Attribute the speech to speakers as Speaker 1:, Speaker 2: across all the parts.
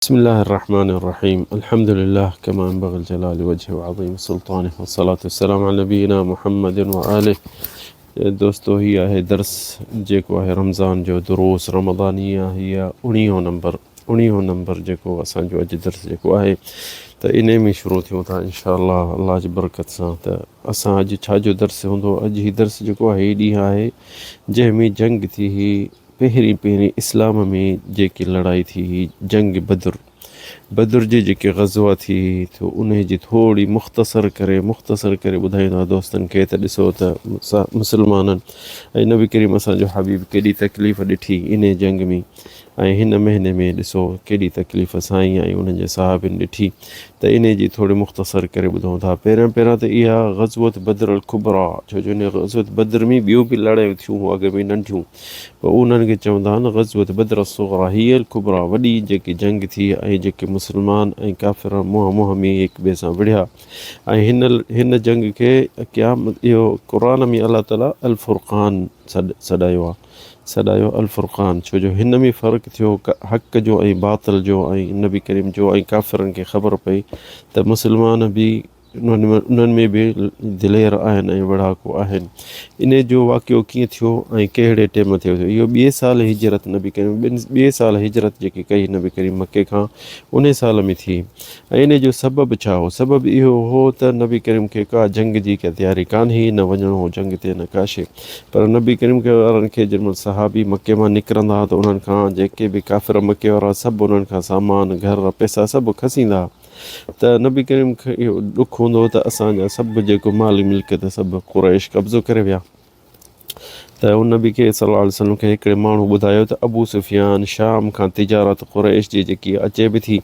Speaker 1: بسم الله الرحمن الرحيم الحمد لله كما ينبغي الجلال وجهه وعظيم سلطانه والصلاة والسلام على نبينا محمد وآله. دوستو هي آهي درس جيڪو آهي رمضان جو دروس رمضانيه، هي اڻيهون نمبر، اڻيهون نمبر جيڪو اسان جو اڄ درس جيڪو آهي ته انهي ۾ شروع ٿيون ٿا انشاء الله، الله جي برڪت سان. ته اسان اڄ ڇا جو درس هوندو؟ اڄ هي درس جيڪو آهي هي ڏينهن آهي جنهن ۾ جنگ ٿي هي پهرين پهرين اسلام ۾ جيڪي لڙائي ٿي هئي جنگ بدر، بدر جي جيڪي غزوه ٿي هئي ته انهي جي ٿوري مختصر ڪري مختصر ڪري ٻڌائيندا دوستن کي ته ڏسو ته مسلمانن ۽ نبي ڪريم اسان جو حبيب ڪيڏي تڪليف ڏٺي انهي جنگ ۾ ۽ هن مهيني ۾ ڏسو ڪيڏي تڪليف سائين ۽ انهن جي صحابين ڏٺي ته انهي جي ٿوري مختصر ڪري ٻڌون ٿا. پهريان پهريان ته اها غزوة بدر الڪبريٰ، ڇو جو انهي غزوة بدر ۾ ٻيون به لڙايون ٿيون هيون اڳ ۾ ننڍيون، پر انهن کي چوندا آهن غزوة بدر الصغريٰ، هيء الڪبريٰ وڏي جيڪي جنگ ٿي ۽ جيڪي مسلمان ۽ ڪافر منهن منهن ۾ هڪ ٻئي سان وڙهيا ۽ هن هن جنگ کي قيام اهو قرآن ۾ الله تعاليٰ الفرقان سڏايو آهي. سڏايو الفرقان ڇو جو هن ۾ فرق ٿيو حق جو ۽ باطل جو ۽ نبي ڪريم جو ۽ ڪافرن کي خبر پئي ته مسلمان به انهن ۾ به دلير آهن ۽ وڙهاڪو آهن. انهي جو واقعو ڪيئن ٿيو ۽ ڪهڙي ٽيم تي ٿيو؟ اهو ٻئي سال هجرت نبي ڪريم ٻن ٻئي سال هجرت جيڪي ڪئي نبي ڪريم مڪي کان انهي سال ۾ ٿي ۽ انهي جو سبب ڇا هو؟ سبب اهو هو ته نبي ڪريم کي ڪا جنگ جي ڪا تياري ڪانه هئي، نه وڃڻو هو جنگ تي نه ڪا شيء. پر نبي ڪريم کي وارن کي جنهن مهل صحابي مڪي مان نڪرندا ها ته انهن کان جيڪي به ڪافر مڪي وارا سڀ انهن کان سامان، گهر، پئسا سڀ کسيندا ها ته نبي ڪريم کي اهو ڏک هوندو هو ته اسان جا سڀ جيڪو مال ملڪيت سڀ قريش قبضو ڪري ويا. ته ان نبي کي صلي الله عليه وسلم کي هڪڙي ماڻهو ٻڌايو ته ابو سفيان شام کان تجارت قريش جي جيڪي اچي به ٿي،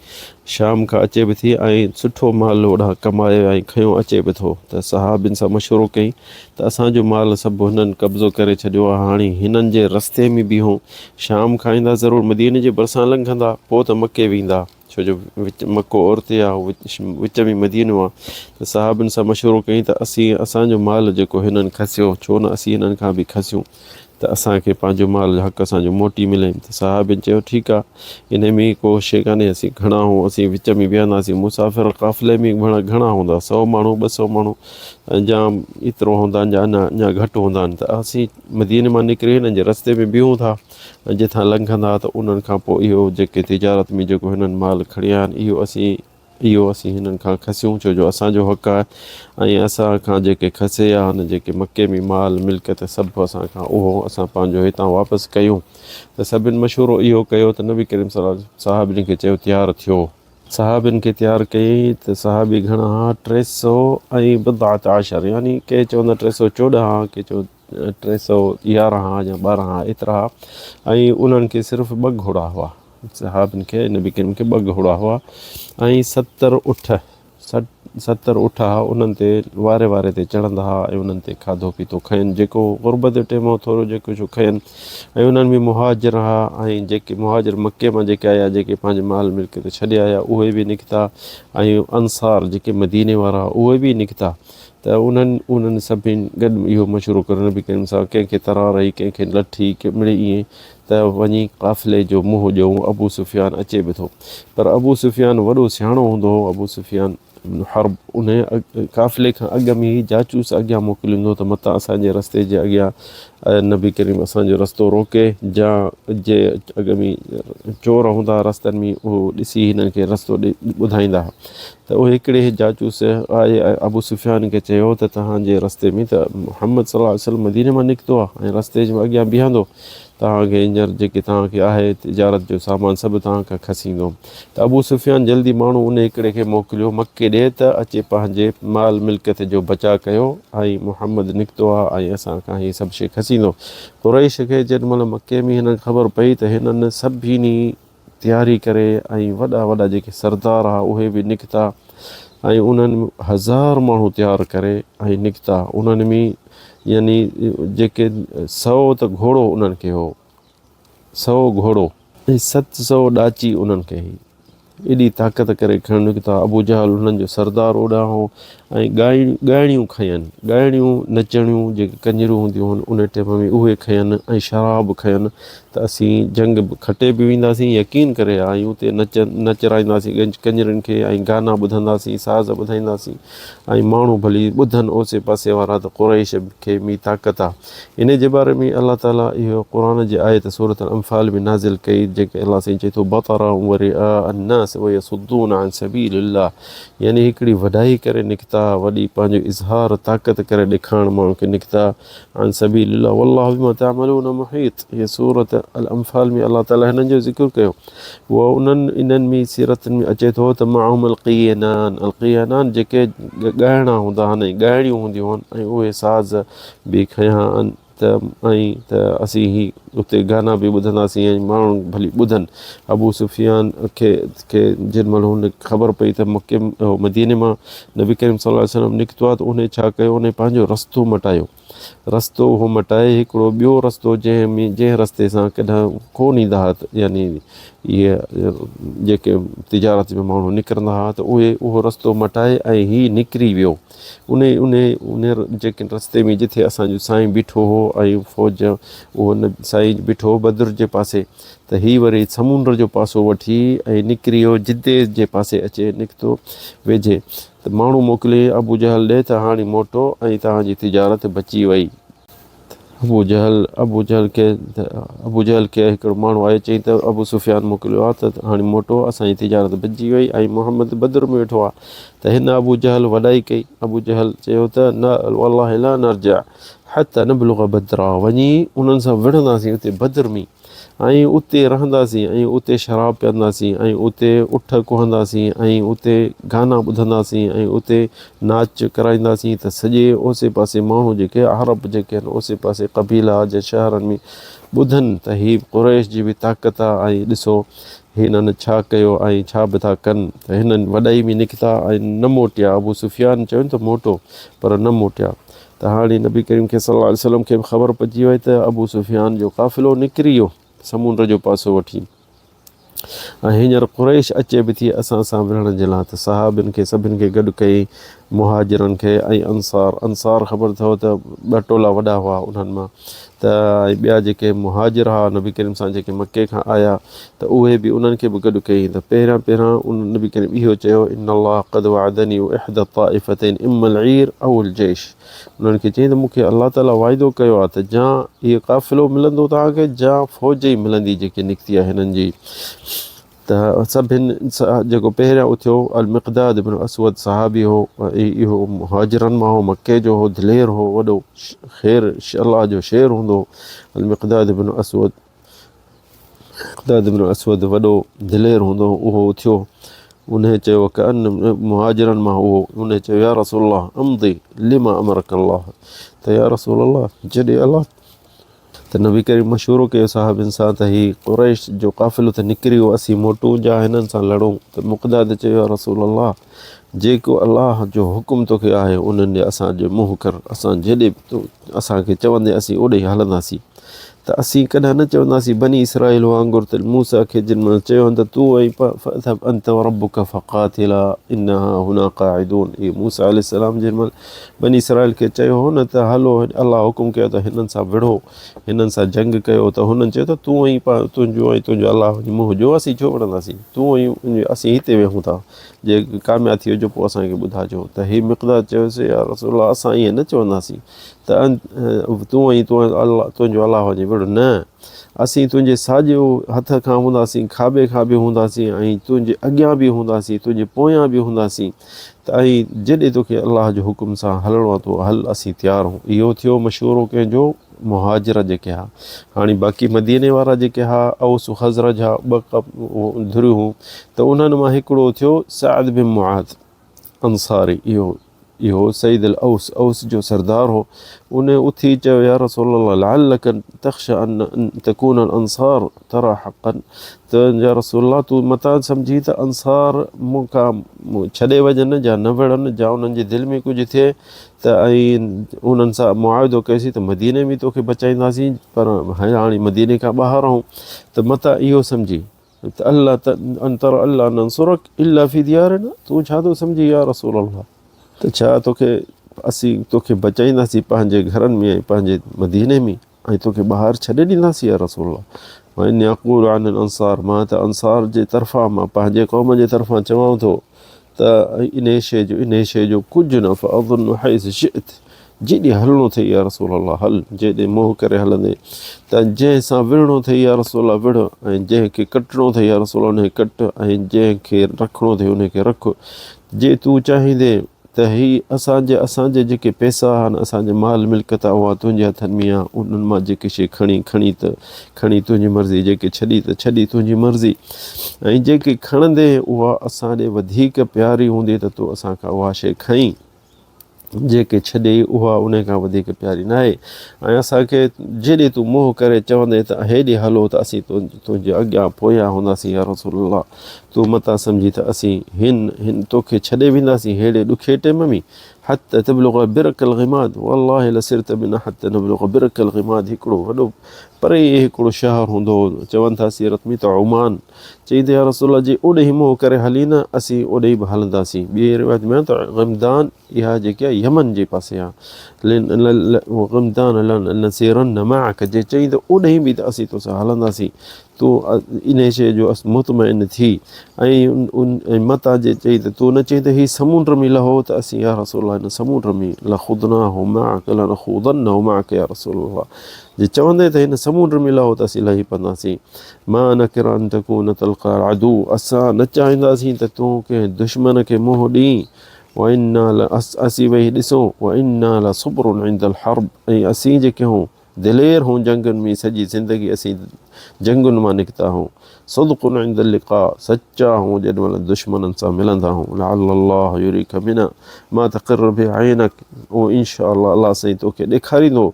Speaker 1: شام کان اچي به ٿي ۽ سٺو مال اوڏانهن ڪمايو ۽ کنيو اچي به ٿو. ته صحابين سان مشورو ڪيائين ته اسان جو مال سڀ هنن قبضو ڪري ڇڏيو آهي، هاڻي هنن جي رستي ۾ بيهون، شام کان ايندا ضرور مديني جي ڀرسان لنگهندا، پوء ته مڪي ويندا، ڇو جو وچ مڪو اورتي آهي، وچ ۾ مدينو آهي. ته صحابين سان مشورو ڪيائين ته اسين اسان جو مال جيڪو هنن کسيو، ڇو نه اسين هنن کان به کسيون. ته اسان کي پنهنجو مال حق اسان جو موٽي ملي. ته صحابين چيو، ٺيڪ آ، انهي ۾ ڪو شيء ڪانهي، اسين گهڻا هون، اسين وچ ۾ بيهنداسين، مسافر قافلي ۾ گهڻا گهڻا هوندا، سئو ماڻهو، 200 ماڻهو يا ايترو هوندا آهن يا اڃا اڃا گهٽ هوندا آهن، ته اسين مديني مان نڪري هنن جي رستي ۾ بيهون ٿا ۽ جتان لنگهندا ته انهن کان پوء اهو جيڪي تجارت ۾ جيڪو هنن مال کڻي آيا آهن اهو اسين اهو اسين هنن کان کسيون، ڇو جو اسان جو حق آهي ۽ اسان کان جيڪي کسي ويا آهن، جيڪي مڪي ۾ مال ملڪيت سڀ اسان کان، اهو اسان پنهنجو هتان واپس ڪيون. ته سڀن مشورو اهو ڪيو ته نبي ڪريم صلي الله عليه وسلم صحابين کي چيو تيار ٿيو. صحابين کي تيار ڪيائين ته صحابي گهڻا ها؟ 300 ۽ بضعة عشر، يعني ڪي چوندا 314 ها، ڪي چوندا 311 ها يا 12 ها، ايترا ها ۽ انهن کي صرف ٻه گهوڙا هئا. صحابين کي نبي ڪريم کي ٻه گهوڙا هئا ۽ 70 اٺ، 70 اٺ ها، انهن تي واري واري تي چڙهندا ها ۽ انهن تي کاڌو پيتو کين، جيڪو غربت جو ٽيم هو ٿورو جيڪو سو کين. ۽ انهن ۾ مهاجر ها ۽ جيڪي مهاجر مڪي مان جيڪي آيا، جيڪي پنهنجي مال ملڪيت ڇڏي آيا اهي به نڪتا ۽ انصار جيڪي مديني وارا اهي به نڪتا. ته انهن انهن سڀني گڏ اهو مشورو ڪري نبي ڪريم صاحب ڪنهن کي ترار هئي ڪنهن کي لٺ هئي ڪنهن مڙئي ائين ته وڃي قافلي جو منهن ڏيون، ابو سفيان اچي به ٿو. پر ابو سفيان وڏو سياڻو هوندو هو، ابو سفيان بن حرب انهيء قافلي کان اڳ ۾ ئي جاچوس اڳيان موڪليندو ته متان اسان جي رستي جي اڳيان نبي ڪريم اسان جو رستو روڪي، جا جي اڳ ۾ چور هوندا رستن ۾ اهو ڏسي هنن کي رستو ٻڌائيندا ها. ته اهي هڪڙي جاچوس آئي ۽ ابو سفيان کي چيو ته توهان جي رستي ۾ ته محمد صلي الله عليه وسلم مديني مان نڪتو آهي ۽ رستي جي اڳيان بيهندو، توهان کي هينئر جيڪي توهان کي آهي تجارت جو سامان سڀ توهان کان کسيندو. ته ابو سفيان جلدي ماڻهو ان هڪڙي کي موڪليو مڪي ڏي ته اچي پنهنجي مال ملڪيت جو بچاء ڪيو ۽ محمد نڪتو آهي ۽ اسان کان هي سڀ شيء کسيندو. قريش کي جيڏي مهل مڪي ۾ هنن خبر پئي ته هنن سڀني تياري ڪري ۽ وڏا وڏا جيڪي سردار ها اهي به نڪتا ۽ انهن هزار ماڻهو تيار ڪري ۽ نڪتا. انهن ۾ يعني جيڪي 100 ته گهوڙو انهن کي هو، 100 گهوڙو ۽ 700 ڏاچي انهن کي هئي. ايڏي طاقت ڪري کڻي نڪتا. ابو جهل انهن جو سردار اوڏانهن هو ۽ ڳائڻيون کنين، ڳائڻيون نچڻيون جيڪي ڪڃريون هونديون هن ان ٽيم ۾ اهي کنين ۽ شراب کنين. ته اسين جنگ به کٽي به وينداسين يقين ڪري ۽ اتي نچ نچرائينداسين ڪڃرين کي ۽ گانا ٻڌنداسين ساز ٻڌائينداسين ۽ ماڻهو ڀلي ٻڌن اوسي پاسي وارا ته قريش کي مي طاقت آ ان جي باري ۾ الله تعالي اهو قرآن جي آيت سورة الانفال ۾ نازل ڪئي جيڪي الله سائين چئي ٿو بطرا ورئاء الناس ويصدون عن سبيل الله يعني هڪڙي وڏائي ڪري نڪتا وڏي پنهنجو اظهار طاقت ڪري ڏيکارڻ ماڻهن کي نڪتا عن سبيل الله والله بما تعملون محيط هي سورة الانفال ۾ الله تعالي هنن جو ذڪر ڪيو و انهن انهن ۾ سيرتن ۾ اچي ٿو ته معهم القينان القينان جيڪي ڳائڻا هوندا آهن ۽ ڳائڻيون هونديون آهن ۽ اهي ساز به کنيا آهن ته ۽ ته اسين هي اتي گانا به ٻڌنداسين ۽ ماڻهو ڀلي ٻڌن. ابو سفيان کي کي جنهن مهل هن خبر پئي ته مڪي مديني مان نبي ڪريم صلي الله عليه وسلم نڪتو آهي ته انهي ڇا ڪيو انهي پنهنجو رستو مٽايو. رستو اهو مٽائي هڪڙو ٻيو رستو جنهن ۾ جنهن رستي سان ڪڏهن ڪونه ايندا هئا ته يعني اهي جيڪي تجارت ۾ ماڻهو نڪرندا هئا ته اهي اهو رستو مٽائي ۽ هي نڪري ويو. انهي انهي انهي جيڪي رستي ۾ جٿي اسان جو سائين بيٺو هو ۽ فوج اهو نه سائين بيٺو هو بدر جي پاسي ته هي وري سمونڊ جو پاسو وٺي ۽ نڪري ويو جدي جي پاسي اچي نڪتو ويجهي ته ماڻهو موڪلي ابو جهل ڏي ته هاڻي موٽو ۽ توهان جي تجارت بچي وئي. ابو جهل ابو جهل کي ابو جهل کي هڪڙو ماڻهو آيو چئي ته ابو سفيان موڪليو آهي ته هاڻي موٽو اسان جي تجارت بچي وئي ۽ محمد بدر ۾ ويٺو آهي ته هن ابو جهل وڏائي ڪئي ابو جهل چيو ته نه والله لا نرجع حتى نبلغ بدرا وڃي انهن سان وڙهنداسين اتي بدر ۾ ۽ اتي رهنداسين ۽ اتي شراب پيئنداسين ۽ اتي اٺ ڪهنداسين ۽ اتي گانا ٻڌنداسين ۽ اتي ناچ ڪرائينداسين ته سڄي اوسي پاسي ماڻهو جيڪي عرب جيڪي آهن اوسي پاسي قبيلا جي شهرن ۾ ٻڌن ته هي قريش جي به طاقت آهي ۽ ڏسو هنن ڇا ڪيو ۽ ڇا به ٿا ڪن ته هنن وڏائي ۾ نڪتا ۽ نه موٽيا ابو سفيان چيو ته موٽو پر نه موٽيا ته هاڻي نبي ڪريم کي صلي الله عليه وسلم کي به خبر پئجي وئي ته ابو سفيان جو قافلو نڪري ويو سمنڊ جو پاسو وٺي ۽ هينئر قريش اچي به ٿي اسان سان وڙهڻ جي لاء ته صحابين کي سڀن کي گڏ ڪئي مهاجرن کي ۽ انصار انصار خبر اٿو ته ٻه ٽولا وڏا هئا انهن مان ته ۽ ٻيا جيڪي مهاجر هئا نبي ڪريم سان جيڪي مڪي کان آيا ته اهي به انهن کي به گڏ ڪئي ته پهريان پهريان ان نبي ڪريم اهو چيو ان الله قد وعدني احدى الطائفتين اما العير او الجيش انهن کي چيائين ته مون کي الله تعالي وعدو ڪيو آهي ته جا هي قافلو ملندو توهان کي جا فوج ئي ملندي جيڪي نڪتي آهي هنن جي ته سڀن جيڪو پهريان اٿيو المقداد بن اسود صحابي هو اهو مهاجرن مان هو مڪي جو هو دلير هو وڏو خير الله جو شير هوندو هو المقداد بن اسود مقداد بن اسود وڏو دلير هوندو هو اهو اٿيو انهي چيو ڪأن مهاجرن مان هو انهي چيو يا رسول الله امضي لما امرك الله ته يا رسول الله جڏهن الله ته نبي ڪريم مشورو ڪيو صحابين سان ته هي قريش جو قافلو ته نڪري ويو اسين موٽون جا هنن سان لڙون ته مقداد چيو يا رسول الله جيڪو الله جو حڪم توکي آهي انهن ڏي اسان جو منهن ڪر اسان جيڏي اسان کي چوندي اسين اوڏي هلنداسين ته اسين ڪڏهن نه چونداسين بني اسرائيل وانگر ته موسيٰ کي جن مهل چيو ته تون ۽ فاذهب انت وربك فقاتلا انا هنا قاعدون اي موسيٰ عليه السلام جن مهل بني اسرائيل کي چيو هو نه ته هلو الله حڪم ڪيو ته هنن سان وڙهو هنن سان جنگ ڪيو ته هنن چيو ته تون ۽ تنهنجو ۽ تنهنجو الله وڃي منهن جو اسين ڇو وڙهنداسين تون ۽ اسين هتي ويهون ٿا جي ڪامياب ٿي وڃو پوء اسان کي ٻڌائجو ته هي مقداد چيوس يا رسول الله اسان ائين نه چونداسين ته تون ۽ الله تنهنجو الله وڃي وڙهه نه اسين تنهنجي ساڄي هٿ کان هونداسين کاٻي کان به هونداسين ۽ تنهنجي اڳيان به هونداسين تنهنجي پويان به هونداسين ته ۽ جيڏي توکي الله جي حڪم سان هلڻو آهي تو هل اسين تيار آهيون. اهو ٿيو مشورو ڪنهن جو؟ مهاجر جيڪي ها. هاڻي باقي مديني وارا جيڪي ها اوس خزرج ها ٻه ڌريون هيون ته انهن مان هڪڙو ٿيو سعد بن معاذ انصاري اهو اهو سيد الاوس اوس جو سردار هو ان اٿي چيو يا رسول الله لعلك تخشى ان تكون الانصار ترى حقا ته يا رسول الله تون متان سمجهين ته انصار مون کان ڇڏي وڃن يا نه وڙهن يا انهن جي دل ۾ ڪجهه ٿئي ته ۽ انهن سان معاهدو ڪيوسين ته مديني ۾ توکي بچائينداسين پر هاڻي مديني کان ٻاهر آهون ته متان اهو سمجهين ته الله ان ترى الا ننصرك الا في ديارنا تون ڇا ٿو سمجهين يا رسول الله ته ڇا توکي اسين توکي بچائينداسين پنهنجي گهرن ۾ ۽ پنهنجي مديني ۾ ۽ توکي ٻاهر ڇڏي ڏينداسين يا رسول الله! واني اقول عن الانصار مان ته انصار جي طرفان مان پنهنجي قوم جي طرفان چوان ٿو ته انهي شيء جو انهي شيء جو ڪجهه نه فاظن حيث شئت جيڏي هلڻو اٿئي يا رسول الله هل جيڏي منهن ڪري هلندي ته جنهن سان وڙهڻو اٿئي يا رسول الله وڙهه ۽ جنهن کي ڪٽڻو اٿئي يا رسول الله ان کي ڪٽ ۽ جنهن کي رکڻو اٿئي ان کي رک جي تون چاهيندين ته هي اسان جي اسان جي جيڪي پئسا آهن اسان جي مال ملڪيت آهي اها تنهنجي هٿن ۾ آهي انهن مان جيڪي شيء کڻي کڻي ته کڻي تنهنجي مرضي جيڪي ڇڏي ته ڇڏي تنهنجي مرضي ۽ جيڪي کڻندين اها اسان ڏي وڌيڪ پياري هوندي ته تون اسان کان اها شيء کڻي جيڪي ڇڏيئي اها انهي کان وڌيڪ پياري ناهي ۽ اسان کي جيڏي تون منهن ڪري چوندين ته هيڏي هلو ته اسين تنهنجي اڳيان پويان هونداسين يا رسول الله تون متان سمجهين ته اسين هن هن توکي ڇڏي وينداسين ههڙي ڏکي ٽيم ۾ حتي تبلغ برڪ الغماد والله لسرت بنا حتي نبلغ برڪ الغماد هڪڙو وڏو پري هڪڙو شهر هوندو هو چون ٿا سيرت ۾ ته عمان چئي ته يا رسول الله جي اوڏي منهن ڪري هلي نه اسين اوڏي به هلنداسين ٻي روايت ۾ ته غمدان اها جيڪي آهي يمن جي پاسي آهي غمدان لنسيرن معك جي چئي ته اوڏي به ته اسين توسان هلنداسين تون انهيء شيء جو مطمئن ٿي ۽ متان جي چئي ته تون نه چئين ته هي سمونڊ ۾ لهو ته اسين يا رسول الله هن سمونڊ ۾ لخضناه معك لنخوضنه معك يا رسول الله جي چوندين ته هن سمونڊ ۾ لهو ته اسين لهي پونداسين ما نڪر ان تڪون تلقى العدو اسان نه چاهينداسين ته تون ڪنهن دشمن کي منهن ڏين وانا اسين ويهي ڏسون وانا لصبر عند الحرب ۽ اسين جيڪي هون دلير هون جنگن ۾ سڄي زندگي اسين جنگن مان نڪتا هون صدق عند اللقاء سچا هون جيڏي مهل دشمنن سان ملندا هون لعل الله يريك منا ما تقر به عينك او ان شاء الله الله سائين توکي ڏيکاريندو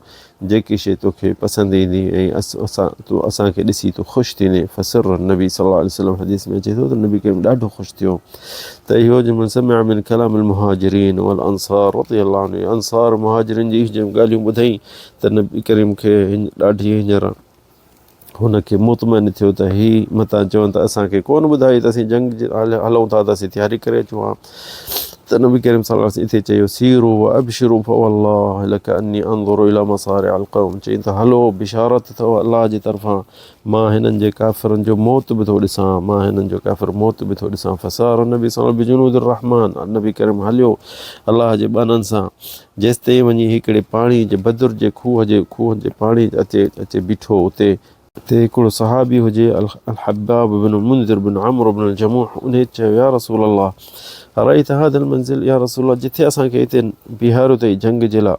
Speaker 1: جيڪي شيء توکي پسند ايندي ۽ اسان تو اسان کي ڏسي تو خوش ٿيندين فسر النبي صلي الله عليه وسلم حديث ۾ اچي ٿو ته نبي ڪريم ڏاڍو خوش ٿيو ته اهو جو من سمع من كلام المهاجرين والانصار رضي الله عنه انصار مهاجرين جي جون ڳالهيون ٻڌائين ته نبي ڪريم کي ڏاڍي هينئر هن کي مطمئن ٿيو ته هي متان چون ته اسان کي ڪونه ٻڌائي ته اسين جنگ هلون ٿا ته اسين تياري ڪري اچون ها ته نبي ڪريم صلي الله عليه وسلم اتي چيو سيرو وابشروا فوالله لڪاني انظر الى مصارع القوم چئين ته هلو بشارت اٿو الله جي طرفان مان هنن جي ڪافرن جو موت به ٿو ڏسان مان هنن جو ڪافر موت به ٿو ڏسان فسار النبي صلي الله بجنود الرحمن نبي ڪريم هليو الله جي ٻانهن سان جيستائين وڃي هڪڙي پاڻي جي بدر جي کوهه جي کوهن جي پاڻي اچي اچي بيٺو اتي اتي هڪڙو صحابي هجي الحباب بن المنذر بن عمرو بن الجموح انهي چيو يا رسول الله ارايت هذا المنزل يا رسول الله جتي اسان کي هتي بيهاريو اٿئي جنگ جي لاء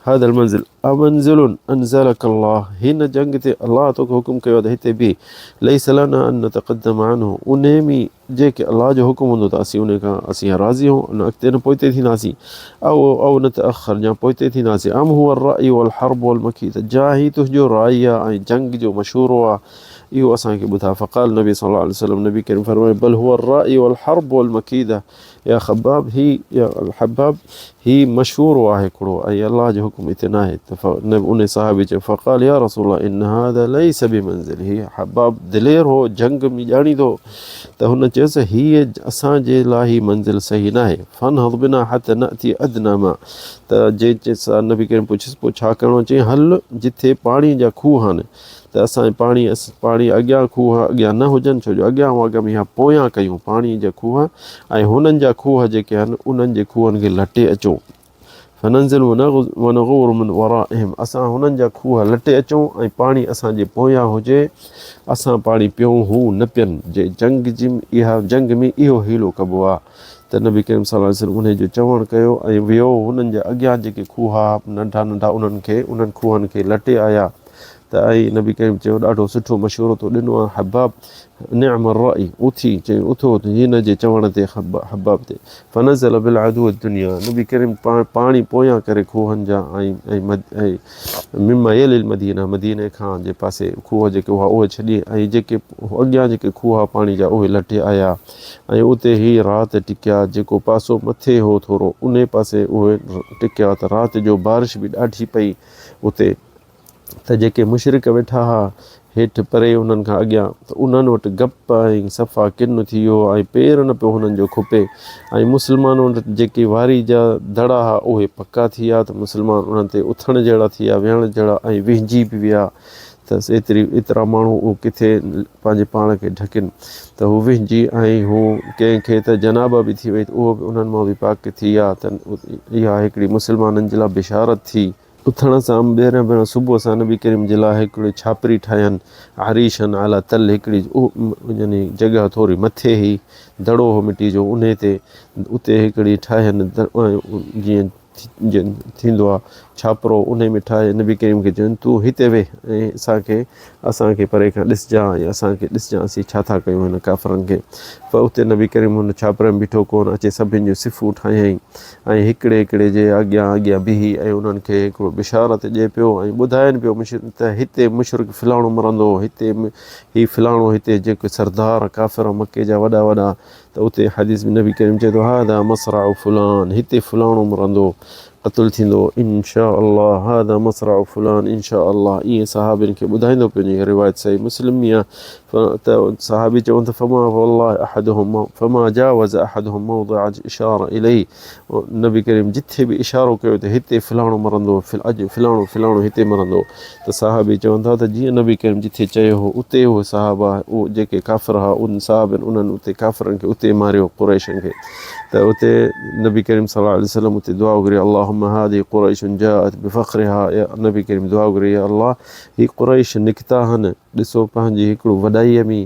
Speaker 1: هذا المنزل امنزل انزلك الله هن جنگ تي الله توکي حڪم ڪيو ته هتي بيهه ليس لنا ان نتقدم عنه انهي ۾ جيڪي الله جو حڪم هوندو ته اسين ان کان اسين راضي هون نه اڳتي نه پوئتي ٿينداسين او او نتاخر يا پوئتي ٿينداسين ام هو الراي والحرب والمكيده جا هي تنهنجو راء آ ۽ جنگ جو مشورو آ اهو اسان کي ٻڌاء فقال نبي صلي الله عليه وسلم نبي ڪريم فرمايو بل هو الراي والحرب والمكيده يا خباب هي يا الحباب هي مشورو آهي هڪڙو ۽ الله جو حڪم اتي ناهي ته ان صحابي چيو فقال يا رسول الله ان هذا ليس بمنزل هي حباب دلير هو جنگ ۾ ڄاڻيندو ته هن چيس هي اسان جي لاء هي منزل صحيح ناهي فانهض بنا حتى ناتي ادنى ما ته جي نبي ڪريم پڇيس پوء ڇا ڪرڻو چيائين هل جٿي پاڻي جا کوهه آهن ته اسان پاڻي پاڻي اڳيان کوهه اڳيان نه هجن ڇو جو اڳيان هئا اڳ ۾ اها پويان ڪيون پاڻي جا کوهه ۽ هنن جا کوهه جيڪي آهن انهن جي کوهن کي لٽي اچون فننزل ونغور من ورائهم اسان هنن جا کوهه لٽي اچون ۽ پاڻي اسان جي پويان هجي اسان پاڻي پيون هو نه پين جي جنگ جي اها جنگ ۾ اهو حيلو ڪبو آهي ته نبي ڪريم صلي الله عليه وسلم انهي جو چوڻ ڪيو ۽ ويو هنن جا اڳيان جيڪي کوها ننڍا ننڍا انهن کي انهن کوهن کي لٽي آيا ته ۽ نبي ڪريم چيو ڏاڍو سٺو مشورو تو ڏنو آهي حباب نعم الرأي اٿي چيو اٿو هن جي چوڻ تي حباب تي فنزل بالعدو الدنيا نبي ڪريم پاڻي پويان ڪري کوهن جا ۽ ۽ مما يلي المدينه مديني کان جي پاسي کوهه جيڪي هئا اهي ڇڏي ۽ جيڪي اڳيان جيڪي کوها پاڻي جا اهي لٽي آيا ۽ اتي هي رات ٽڪيا جيڪو پاسو مٿي هو ٿورو انهي پاسي اهي ٽڪيا ته رات جو بارش به ڏاڍي پئي اتي ته جيڪي مشرڪ ويٺا ها هيٺ پري انهن کان اڳيان ته انهن وٽ گپ ۽ صفا ڪن ٿي ويو ۽ پير نه پيو هنن جو کپي ۽ مسلمانن وٽ جيڪي واري جا دڙا ها اهي پڪا ٿي ويا ته مسلمان انهن تي اٿڻ جهڙا ٿي ويا ويهڻ جهڙا ۽ وهنجي به ويا. ته ايتري ايترا ماڻهو اهو ڪٿي پنهنجي پاڻ کي ڍڪين ته هو وهنجي ۽ هو ڪنهن کي ته جنابه به ٿي وئي ته اهو به انهن مان به پاڪ ٿي ويا ته اها هڪڙي مسلمانن جي لاء بشارت ٿي. اٿڻ سان ٻيرهن ڀيرا صبح سان نبي ڪريم جي لاء هڪڙي ڇاپري ٺاهين، عريشا علي تل هڪڙي يعني جڳهه ٿوري مٿي هئي، دڙو هو مٽي جو انهي تي اتي هڪڙي ٺاهين جيئن ٿيندو آهي ڇاپرو انهي ۾ ٺاهي نبي ڪريم کي چين تون هتي ويهه ۽ اسان کي اسان کي پري کان ڏسجان ۽ اسان کي ڏسجان اسين ڇا ٿا ڪيون هن ڪافرن کي. پر اتي نبي ڪريم هن ڇاپري ۾ بيٺو ڪونه، اچي سڀن جون صفون ٺاهيائين ۽ هڪڙي هڪڙي جي اڳيان اڳيان بيهي ۽ انهن کي هڪڙو بشارت ڏئي پيو ۽ ٻڌائين پيو ته هتي مشرڪ فلاڻو مرندو، هتي هي فلاڻو هتي جيڪي سردار ڪافر مڪي جا وڏا وڏا ته اتي حديث ۾ نبي ڪريم چئي ٿو هذا مصرع فلان هتي فلاڻو مرندو قتل ٿيندو ان شاء الله هذا مصرع فلان ان شاء الله ائين صحابين کي ٻڌائيندو پيو وڃي روايت صحيح مسلم ۾ آهي ته صحابي چون ته فما والله احدهم فما جاوز احدهم موضع اشاره اليه نبي ڪريم جٿي به اشارو ڪيو ته هتي فلاڻو مرندو اڄ فلاڻو فلاڻو هتي مرندو ته صحابي چون ٿا ته جيئن نبي ڪريم جٿي چيو هو اتي اهي صحابه اهي جيڪي ڪافر هئا ان صحابين انهن اتي ڪافرن کي اتي ماريو قريشن کي ته اتي نبي ڪريم صلي الله عليه وسلم اتي دعا گهري اللهم هذه قريش جاءت بفخرها يا نبي ڪريم دعا گهري يا الله هي قريش نڪتا هن ڏسو پنهنجي هڪڙو وڏائي ۾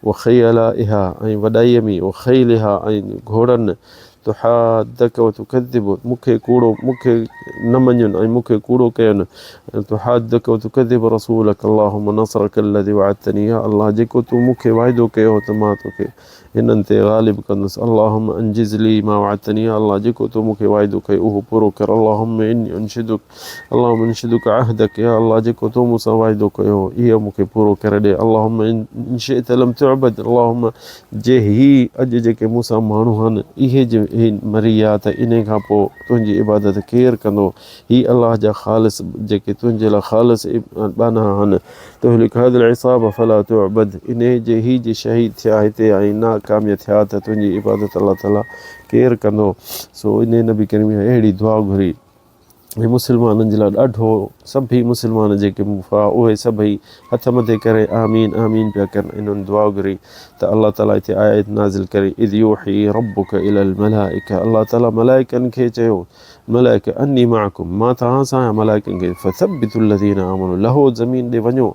Speaker 1: وخيلائها ۽ وڏائي ۾ وخيلها ۽ گهوڙن تحادک وتڪذب مون کي ڪوڙو مون کي نه مڃن ۽ مون کي ڪوڙو ڪين تحادک وتڪذب رسولک اللهم نصرک الذي وعدتني يا الله جيڪو تون مون کي وعدو ڪيو هو ته مان توکي هنن تي غالب ڪندس اللهم انجز لي ما وعدتني يا الله جيڪو تو مون کي وعدو ڪيو اهو پورو ڪر اللهم اني انشدک اللهم انشدک عهدک يا الله جيڪو تو مون سان وعدو ڪيو هو اهو مون کي پورو ڪري ڏي اللهم ان شئت لم تعبد اللهم جي هي اڄ جيڪي مون سان ماڻهو هن، اهي جي هي مري ويا ته انهي کان پوء تنهنجي عبادت ڪير ڪندو؟ هي الله جا خالص جيڪي تنهنجي لاء خالص ٻانها هن. تهلڪ هذه العصابة فلا تعبد انهي جي هي جي شهيد ٿيا هتي ۽ ناڪاميا ٿيا ته تنهنجي عبادت الله تعاليٰ ڪير ڪندو؟ سو انهي نبي ڪريم اهڙي دعا گهري. ۽ مسلمانن جي لاء ڏاڍو سڀئي مسلمان جيڪي هئا اهي سڀئي هٿ مٿي ڪري آمين آمين پيا ڪن ۽ انهن دعا گهري ته الله تعالي هتي آيت نازل ڪري اذ يوحي ربک الي الملائڪه الله تعالي ملائڪن کي چيو ملائڪ اني معڪم مان توهان سان آهيان ملائڪن کي فثبتوا الذين آمنوا لهو زمين ڏي وڃو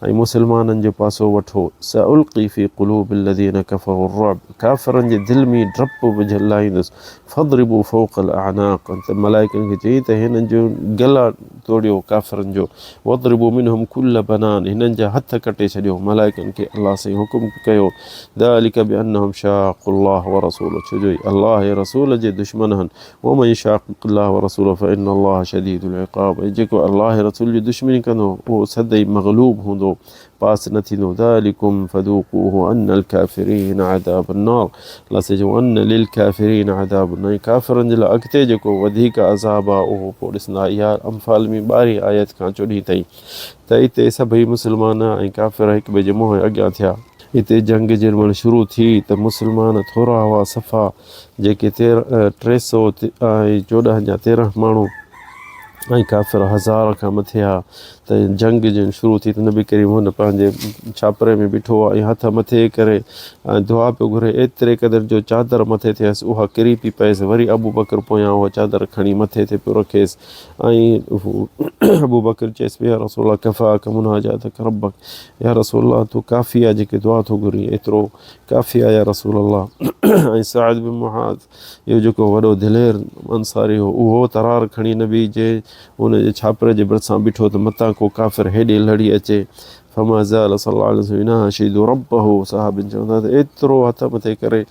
Speaker 1: ۽ مسلمانن جو پاسو وٺو سألقي في قلوب الذين كفروا الرعب ڪافرن جي دل ۾ ڊپ وجهه لاهيندس فاضربوا فوق الاعناق ته ملائڪن کي چيائين ته هنن جو گلا توڙيو ڪافرن جو واضربوا منهم ڪل بنان هنن جا هٿ ڪٽي ڇڏيو ملائڪن کي الله سائين حڪم ڪيو ذلڪ بانهم شاقوا الله ورسوله ڇو جو الله ۽ رسول جي دشمن هن ومن يشاقق الله ورسوله فان الله شديد العقاب ۽ جيڪو الله ۽ رسول جي دشمني ڪندو اهو سدئي مغلوب هوندو پاس نه ٿيندو ذلڪم فذوقوه ان الڪافرين عذاب النار الله سائين چيو ان للڪافرين عذاب النار ڪافرن جي لاء اڳتي جيڪو وڌيڪ عذاب آهي اهو پوء ڏسندا اها انفال ۾ ٻارهين آيت کان چوڏهين تائين ته اتي سڀئي مسلمان ۽ ڪافر هڪ ٻئي جي منهن اڳيان ٿيا اتي جنگ جنهن مهل شروع ٿي ته مسلمان ٿورا هئا صفا جيڪي 314 يا 13 ماڻهو ۽ ڪافر هزار کان مٿي ها ته جنگ جن شروع ٿي ته نبي ڪريم هن پنهنجي ڇاپري ۾ بيٺو هو ۽ هٿ مٿي ڪري ۽ دعا پيو گهري ايتري قدر جو چادر مٿي ٿيس اها ڪري پئي پيس وري ابوبڪر پويان اها چادر کڻي مٿي تي پيو رکيس ۽ ابوبڪر چيس پيو يا رسول الله ڪفاڪ مناجاتڪ ربڪ يا رسول الله تو ڪافي آهي جيڪي دعا ٿو گهرين ايترو ڪافي آهي يا رسول الله ۽ سعد بن معاذ اهو جيڪو وڏو دلير انصاري هو اهو ترار کڻي نبي جي ان جي ڇاپري جي ڀرسان بيٺو ته متان ڪو ڪافر هيڏي لڙي اچي فما زال صلي الله عليه وسلم يناشد ربه صحابين چوندا ته ايترو هٿ مٿي ڪري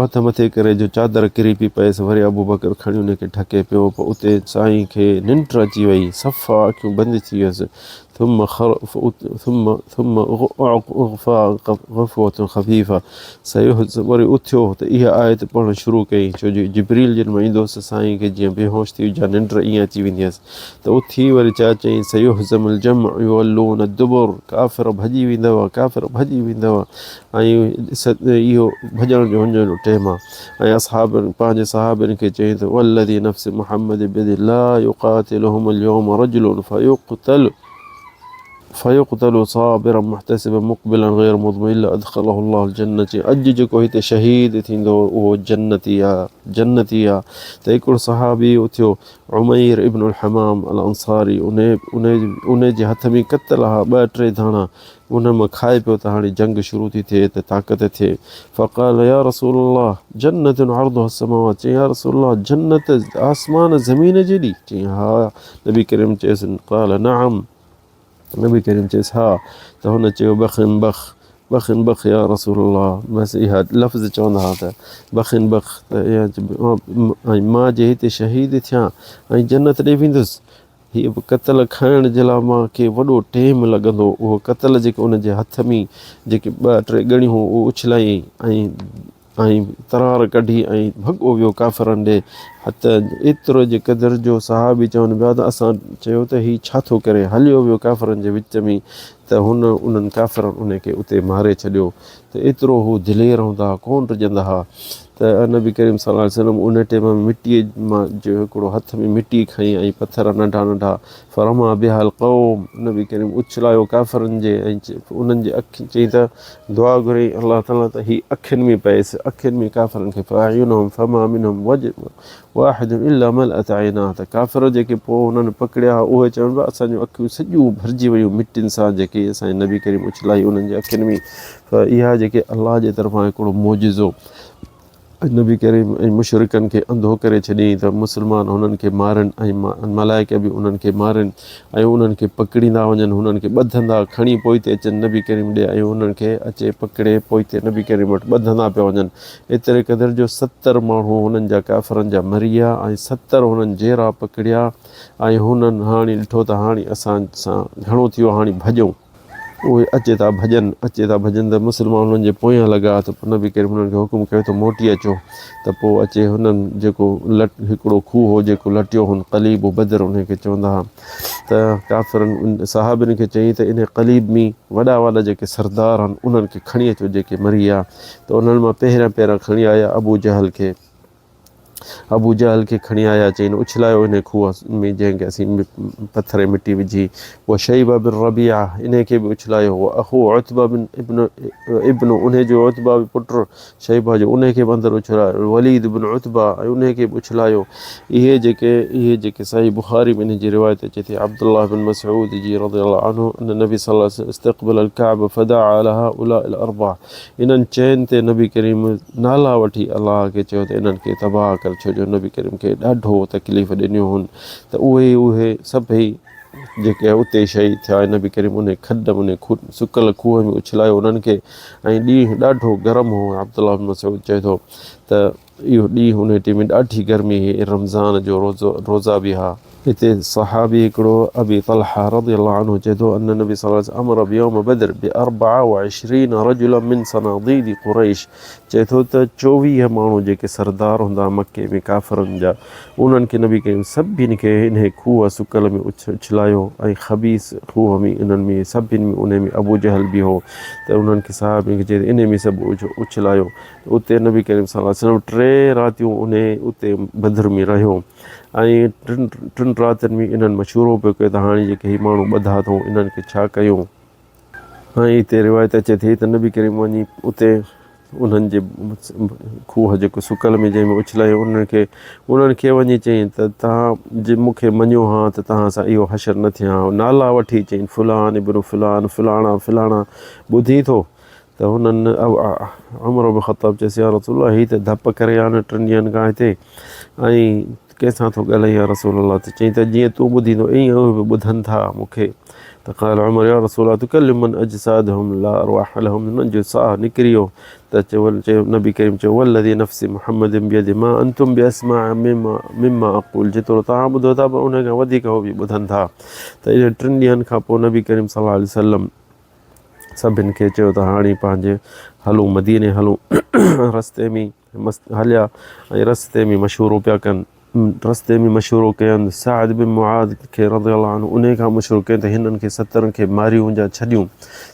Speaker 1: هٿ مٿي ڪري جو چادر ڪري پئي پيس وري ابوبڪر کڻي ان کي ڍڪي پيو پوء اتي سائين کي ننڊ اچي وئي صفا اکيون بند ٿي ويس ثم خر ثم ثم اغفا غفوة خفيفة سيهز وري اٿيو ته اها آيت پڙهڻ شروع ڪيائين ڇو جو جبريل جن مان ايندو هوس سائين کي جيئن بيهوش ٿي وجهان ننڊ ائين اچي ويندي هيس ته اٿي وري چا چيائين سيهزم الجمع يولون الدبر ڪافر ڀڄي ويندؤ ڪافر ڀڄي ويندؤ ۽ اهو ڀڄڻ جو هن جو ٽيم آهي ۽ اصحابن پنهنجي صحابين کي چيائين ته والذي نفس محمد بيده لا يقاتلهم اليوم رجل فيقتل. فيقتل صابرا محتسبا مقبلا غير مطمئن الا ادخله الله الجنة چي اڄ جيڪو هتي شهيد ٿيندو اهو جنتي آ جنتي آ ته هڪڙو صحابي اٿيو عمير ابن الحمام الانصاري انهي انهي انهي جي هٿ ۾ ڪتل ها ٻه ٽي ڌاڻا انهن مان کائي پيو ته هاڻي جنگ شروع ٿي ٿئي ته طاقت ٿئي فقال يا رسول الله جنة عرضها السماوات چيائين يا رسول الله جنت آسمان زمين جيڏي چيائين ها نبي ڪريم چيس قال نعم نبي ڪريم چيس ها ته هن چيو بخ بخ بخ بخ يا رسول الله بس اها لفظ چوندا ها ته بخ بخ ته ۽ مان جي هتي شهيد ٿيان ۽ جنت ڏي ويندس هي به ڪتل کائڻ جي لاء مان کي وڏو ٽيم لڳندو اهو ڪتل جيڪو ان جي هٿ ۾ جيڪي ٻه ٽي ڳڻيون هو اهو اڇلايائين ۽ ۽ ترار ڪڍي ۽ ڀڳو ويو ڪافرن ڏي حتي ايترو جي قدر جو صحابي چون پيا ته اسان چيو ته هي ڇا ٿو ڪري هليو ويو ڪافرن جي وچ ۾ ته هن انهن ڪافرن ان کي اتي ماري ڇڏيو ته ايترو هو دلير هوندا ها ڪون ڊڄندا ها ته نبي ڪريم صلي الله عليه وسلم ان ٽيم ۾ مٽي مان جو هڪڙو هٿ ۾ مٽي کنئي ۽ پٿر ننڍا ننڍا فرما بها القوم نبي ڪريم اڇلايو ڪافرن جي ۽ انهن جي اک چئي ته دعا گهري الله تعالي ته هي اکين ۾ پئيس اکين ۾ ڪافرن کي فاعينهم فما منهم وجه واحد الا ملأت عيناه ته ڪافر جيڪي پوء انهن پڪڙيا اهي چون پيا اسان جون اکيون سڄيون ڀرجي ويون مٽين سان جيڪي اسان جي نبي ڪريم اڇلائي انهن جي اکين ۾ اها جيڪي الله جي طرفان هڪڙو معجزو نبي ڪريم ۽ مشرڪن کي انڌو ڪري ڇڏيائين ته مسلمان هنن کي مارين ۽ ملائڪ به انهن کي مارين ۽ انهن کي پڪڙيندا وڃن هنن کي ٻڌندا کڻي پوئتي اچن نبي ڪريم ڏي ۽ انهن کي اچي پڪڙي پوئتي نبي ڪريم وٽ ٻڌندا پيا وڃن ايتري قدر جو 70 ماڻهو هنن جا ڪافرن جا مري ويا ۽ 70 هنن جيرا پڪڙيا ۽ هنن هاڻي ڏٺو ته هاڻي اسان سان گهڻو ٿي ويو هاڻي ڀڄون. اهي اچي ٿا ڀڄن، اچي ٿا ڀڄن ته مسلمان انهن جي پويان لڳا ته پوء نبي ڪريم انهن کي حڪم ڪيو ته موٽي اچو ته پوء اچي هنن جيڪو لٽ هڪڙو کوهه هو جيڪو لٽيو هن قليب بدر انهي کي چوندا ها ته ڪافرن صحابين کي چيائين ته انهي قليب ۾ وڏا وڏا جيڪي سردار آهن انهن کي کڻي اچو جيڪي مري ويا ته انهن مان پهريان پهريان کڻي آيا ابو جهل کي. ابو جهل کي کڻي آيا، چيائين، اڇلايو انهيء کوهه ۾ جنهن کي اسين پٿر ۽ مٽي وجهي. وشيبه بن ربيعه، انهيء کي به اڇلايو. واخوه عتبه بن ابن ابن، انهيء جو عتبه به پٽ شيبه جو، انهيء کي به اندر اڇلايو. وليد بن عتبه، ۽ انهيء کي به اڇلايو. اهي جيڪي اهي جيڪي صحيح بخاري ۾ انهيء جي روايت اچي ٿي، عبدالله بن مسعود جي رضي الله عنه ان النبي صلي الله عليه وسلم استقبل الڪعبه فدعا علي هؤلاء الاربعه، انهن چئن تي نبي ڪريم نالا وٺي الله کي چيو ته انهن کي تباهه ڪر ڇو جو نبي ڪريم کي ڏاڍو تڪليف ڏنيون هن ته اهي اهي سڀئي جيڪي اتي شهيد ٿيا ۽ نبي ڪريم انهي کڏ انهي سڪل کوهه ۾ اڇلايو انهن کي ۽ ڏينهن ڏاڍو گرم هو عبدالله بن مسعود چئي ٿو ته اهو ڏينهن انهي ٽيم ۾ ڏاڍي گرمي هئي ۽ رمضان جو روزو روزا به ها. هتي صحابي هڪڙو ابي طلحه رضي الله عنه چئي ٿو ان النبي صلي الله عليه وسلم امر بيوم بدر باربع وعشرين رجلا من صناديد قريش چئي ٿو ته 24 ماڻهو جيڪي سردار هوندا مڪي ۾ ڪافرن جا انهن کي نبي ڪريم سڀني کي انهي کوهه سڪل ۾ اڇلايو ۽ خبيث کوهه ۾ انهن ۾ سڀني ۾ انهي ۾ ابو جهل به هو ته انهن کي صحابين کي چئي ته انهي ۾ سڀ اڇلايو اتي نبي ڪريم صلي الله عليه وسلم ٽي راتيون انهي اتي بدر ۾ رهيو ۽ ٽن ٽن راتين ۾ انهن مشورو پيو ڪيو ته هاڻي جيڪي هي ماڻهو ٻڌا اٿئون انهن کي ڇا ڪيون. ۽ اتي روايت اچي ٿي ته نبي ڪريم وڃي اتي انهن جي کوهه جيڪو سڪل ۾ جنهن ۾ اڇلايو انهن کي انهن کي وڃي چيائين ته توهان جي مون کي مڃيو ها ته توهان سان اهو حشر نه ٿئي ها نالا وٺي چيائين فلان ابن فلان فلاڻا فلاڻا ٻڌين ٿو ته هنن عمر بن خطاب چيس يا رسول الله هي ته ڌپ ڪري آيو آهن ٽن ڏينهن کان هتي ۽ ڪنهن سان ٿو ڳالهائين يا رسول الله ته چيائين ته جيئن تون ٻڌيندو ائين اهي به ٻڌن ٿا مون کي ته قال عمر يا رسول الله تڪلم من اجسادهم لا ارواح لهم هنن جو ساهه نڪري ويو ته چيو چيو نبي ڪريم چيو والذي نفس محمد بيده ما انتم باسمع مما مما اقول جيترو توهان ٻڌو ٿا پر ان کان وڌيڪ هو به ٻڌن ٿا ته انهن ٽن ڏينهن کان پوء نبي ڪريم صلي الله عليه وسلم سڀن کي چيو ته هاڻي پنهنجي هلون مديني هلون رستي ۾ هليا ۽ رستي ۾ مشورو پيا ڪن رستي ۾ مشورو ڪين سعد بن معاذ کي رضي الله عنه انهي کان مشورو ڪين ته هنن کي سترن کي ماريون يا ڇڏيون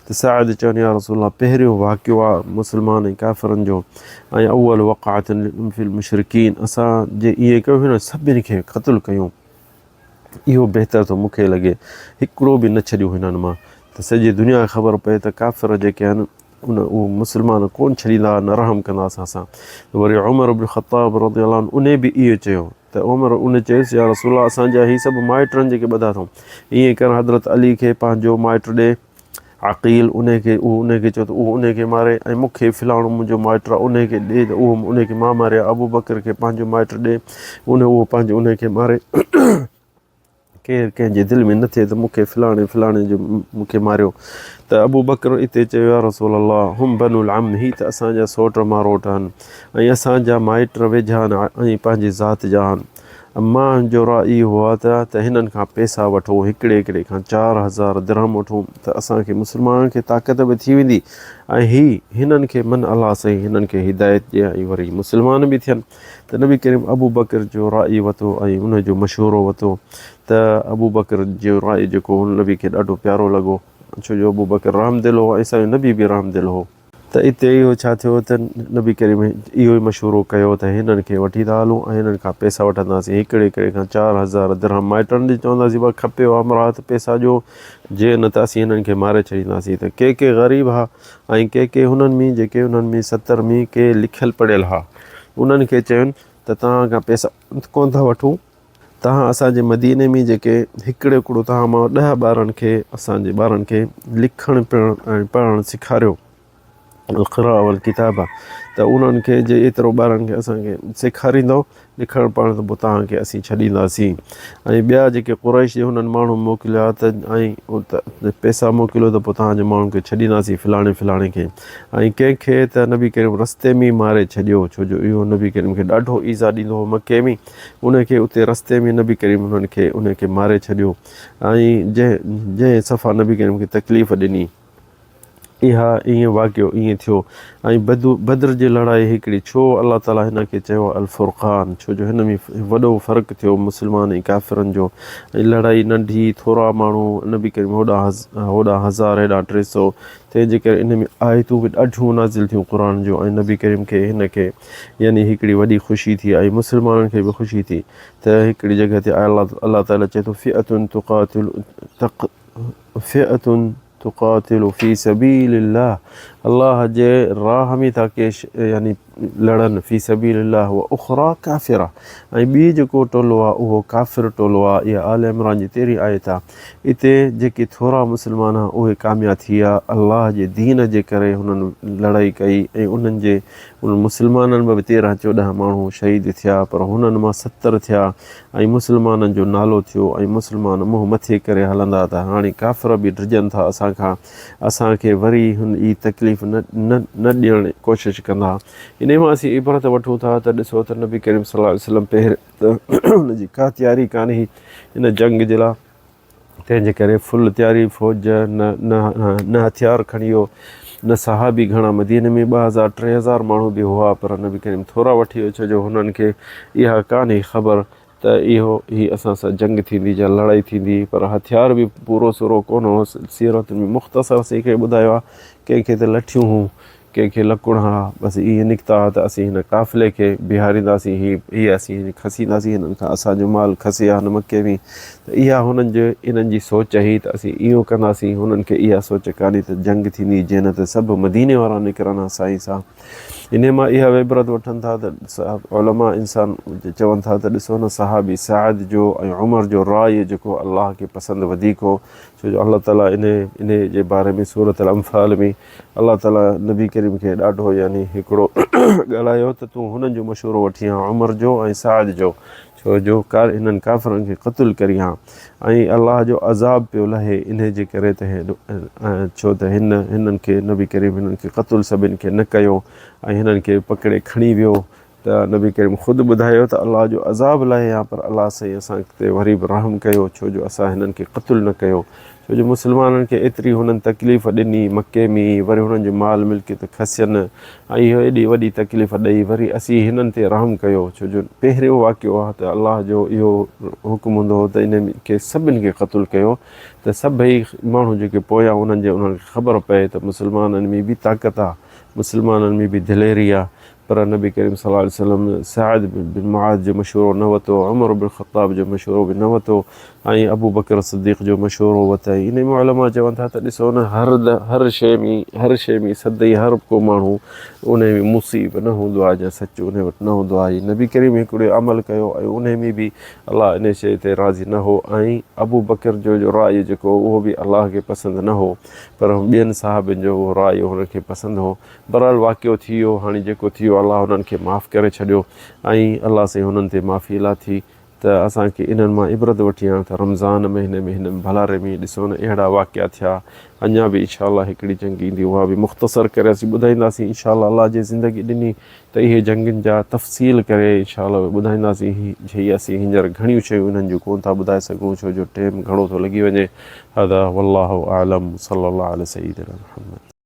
Speaker 1: ته سعد چون يا رسول الله پهريون واقعو آ مسلمان ۽ ڪافرن جو ۽ اول وقعت في المشرڪين اسان جي ائين ڪيو هن سڀن کي قتل ڪيون اهو بهتر ٿو مون کي لڳي. هڪڙو به نه ڇڏيو هنن مان. ته سڄي دنيا کي خبر پئي ته ڪافر جيڪي آهن ان اهو مسلمان ڪون ڇڏيندا نه رحم ڪندا اسان سان. وري عمر بن خطاب رضي الله عنه انهي به اهو چيو ته عمر ان چيس يا رسول الله اسان جا هي سڀ مائٽ آهن جيڪي ٻڌا اٿئون ائين ڪر حضرت علي کي پنهنجو مائٽ ڏي عقيل انهي کي اهو انهي کي چيو ته اهو انهي کي ماري ۽ مون کي فلاڻو منهنجو مائٽ آهي انهي کي ڏي ته اهو انهي کي مان ماريان ابوبڪر کي پنهنجو مائٽ ڏي انهي اهو پنهنجو انهي کي ماري ڪير ڪنهن جي دل ۾ نه ٿئي ته مون کي فلاڻي فلاڻي جو مون کي ماريو ته ابوبڪر اتي چيو يا رسول الله هم بنو العم هي ته اسان جا سوٽ ماروٽ آهن ۽ اسان جا مائٽ ويجها آهن ۽ پنهنجي ذات جا آهن مان جو راء اهو آهي ته ته هنن کان پئسا وٺون هڪڙي هڪڙي کان 4000 درهم وٺون ته اسان کي مسلمانن کي طاقت به ٿي ويندي ۽ هي هنن کي من الله سائين هنن کي هدايت ڏي ۽ وري مسلمان به ٿين ته نبي ڪريم ابوبڪر جو راء وتو ۽ ان جو مشورو وتو ته ابوبڪر جو راء جيڪو هن نبي کي ڏاڍو پيارو لڳو ڇو جو ابوبڪر رحم دل هو ۽ سائين نبي به رحم دل هو. ته اتي اهو ڇا ٿيو ته نبي ڪريم اهو ئي مشورو ڪيو ته هنن کي وٺي ٿا هلون ۽ هنن کان پئسا وٺنداسين هڪڙي هڪڙي کان 4000 درهم مائٽن ڏي چونداسين بابا کپيو همراهه ته پئسا ڏيو جي نه ته اسين هنن کي ماري ڇڏينداسين ته ڪي ڪي غريب ها ۽ ڪي ڪي هنن ۾ جيڪي انهن ۾ ستر ۾ ڪي لکيل پڙهيل ها انهن کي چين ته توهان کان پئسا ڪونه ٿا وٺون، توهان اسان جي مديني ۾ جيڪي هڪڙو هڪڙو توهان مان ڏهه ٻارن کي اسان جي ٻارن کي لکڻ پڙهڻ ۽ پڙهڻ سيکاريو القراء والڪتابه ته انهن کي جي ايترو ٻارن کي اسان کي سيکاريندو لکڻ پڙهڻ ته پوء توهان کي اسين ڇڏينداسين ۽ ٻيا جيڪي قريش جي هنن ماڻهن موڪليا ته ۽ پئسا موڪليو ته پوء توهان جي ماڻهن کي ڇڏينداسين فلاڻي فلاڻي کي ۽ ڪنهن کي ته نبي ڪريم رستي ۾ ماري ڇڏيو ڇو جو اهو نبي ڪريم کي ڏاڍو ايذاء ڏيندو هو مڪي ۾ ان کي اتي رستي ۾ نبي ڪريم انهن کي ان کي ماري ڇڏيو ۽ جنهن جنهن صفا نبي ڪريم کي تڪليف ڏني. اها ائين واقعو ائين ٿيو ۽ بدر جي لڙائي هڪڙي ڇو الله تعالي هن کي چيو الفرقان ڇو جو هن ۾ وڏو فرق ٿيو مسلمان ۽ ڪافرن جو ۽ لڙائي ننڍي ٿورا ماڻهو نبي ڪريم هوڏانهن هوڏانهن هزار هيڏانهن 300 تنهن جي ڪري ان ۾ آيتون به ڏاڍيون نازل ٿيون قرآن جون ۽ نبي ڪريم کي هن کي يعني هڪڙي وڏي خوشي ٿي ۽ مسلمانن کي به خوشي ٿي ته هڪڙي جڳهه تي الله تعالي چئي ٿو فئة تقاتل تق فئة تقاتل في سبيل الله الله جي راهه ۾ ٿا ڪي يعني لڙن في سبيل الله و اخرى ڪافره ۽ ٻي جيڪو ٽولو آهي اهو ڪافر ٽولو آهي اها آل عمران جي 13 آيت آهي اتي جيڪي ٿورا مسلمان آهن اهي ڪامياب ٿي ويا الله جي دين جي ڪري هنن لڙائي ڪئي ۽ انهن جي انهن مسلمانن ۾ به 13 14 ماڻهو شهيد ٿيا پر هنن مان 70 ٿيا ۽ مسلمانن جو نالو ٿيو ۽ مسلمان منهن مٿي ڪري هلندا ته هاڻي ڪافر به ڊڄن ٿا اسان کان اسان کي وري هن ئي تڪليف نه نه نه ڏيڻ ڪوشش ڪندا. انهي مان اسين عبرت وٺون ٿا ته ڏسو ته نبي ڪريم صلي الله عليه وسلم پهرين ته ان جي ڪا تياري ڪانه هئي ان جنگ جي لاء تنهن جي ڪري فل تياري فوج نه نه نه هٿيار کڻي ويو نه صحابي گهڻا مديني ۾ 2000 3000 ماڻهو به هئا پر نبي ڪريم ٿورا وٺي ويو ڇو جو هنن کي اها ڪانه هئي خبر ته اهو هي اسان سان جنگ ٿيندي يا لڙائي ٿيندي پر هٿيار به پورو سورو ڪونه هو سيرت ۾ مختصر اسين کي ٻڌايو آهي ڪنهن کي ته لٺيون هون ڪنهن کي لڪڻ ها، بس اهي نڪتا ها ته اسين هن قافلي کي بيهارينداسين، هي هي اسين کسينداسين هنن کان اسان جو مال کسي ها هن مڪي ۾ ته اها هنن جي انهن جي سوچ هئي ته اسين اهو ڪنداسين، هنن کي اها سوچ ڪانهي ته جنگ ٿيندي جنهن ته سڀ مديني وارا نڪرن ها سائين سان. انهي مان اها عبرت وٺن ٿا ته علماء انسان چون ٿا ته ڏسو نه صحابي سعد جو ۽ عمر جو راء جيڪو الله کي پسند وڌيڪ هو ڇو جو الله تعالي انهي انهي جي باري ۾ سورة الانفال ۾ الله تعالي نبي ڪريم کي ڏاڍو يعني هڪڙو ڳالهايو ته تون هنن جو مشورو وٺين ها عمر جو ۽ سعد جو ڇو جو هنن ڪافرن کي قتل ڪرين ها ۽ الله جو عذاب پيو لهي انهي جي ڪري ته ڇو ته هن هنن کي نبي ڪريم هنن کي قتل سڀن کي نه ڪيو ۽ هنن کي پڪڙي کڻي ويو ته نبي ڪريم خود ٻڌايو ته الله جو عذاب لهي ها پر الله سائين اسان تي وري به رحم ڪيو ڇو جو اسان هنن کي قتل نه ڪيو ڇو جو مسلمانن کي ايتري هنن تڪليف ڏني مڪي ۾ وري هنن جو مال ملڪيت کسين ۽ اهو ايڏي وڏي تڪليف ڏئي وري اسين هنن تي رحم ڪيو ڇو جو پهريون واقعو آهي ته الله جو اهو حڪم هوندو هو ته انهن کي سڀن کي قتل ڪيو ته سڀئي ماڻهو جيڪي پويان انهن جي انهن کي خبر پئي ته مسلمانن ۾ به طاقت آهي مسلمانن ۾ به دليري آهي. پر نبي ڪريم صلي الله عليه وسلم سعد بن معاذ جو مشورو نه ورتو، عمر بن خطاب جو مشورو به نه ورتو ۽ ابوبڪر صديق جو مشورو ورتائين. انهي مان علماء چون ٿا ته ڏسو نه هر هر شيء ۾ هر شيء ۾ سدئي هر ڪو ماڻهو انهي ۾ مصيب نه هوندو آهي يا سچ انهي وٽ نه هوندو آهي. نبي ڪريم هڪڙو عمل ڪيو ۽ انهي ۾ به الله انهي شيء تي راضي نه هو ۽ ابوبڪر جو جو راء جيڪو هو اهو به الله کي پسند نه هو پر ٻين صحابين جو اهو راء هن کي پسند هو. بهرحال واقعو ٿي ويو، هاڻي جيڪو ٿي ويو الله انهن کي معاف ڪري ڇڏيو ۽ الله سائين هنن تي معافي لاٿي ته اسان کي انهن مان عبرت وٺي هاڻ ته رمضان مهيني ۾ هن ڀلاري ۾ ڏسو نه اهڙا واقعا ٿيا اڃا به انشاء الله هڪڙي جنگ ايندي اها به مختصر ڪري اسين ٻڌائينداسين انشاء الله الله جي زندگي ڏني ته اهي جنگين جا تفصيل ڪري انشاء الله ٻڌائينداسين هي جي اسين هينئر گهڻيون شيون انهن جون ڪون ٿا ٻڌائي سگهون ڇو جو ٽيم گهڻو ٿو لڳي وڃي هذا والله اعلم صلي الله علي سيدنا محمد.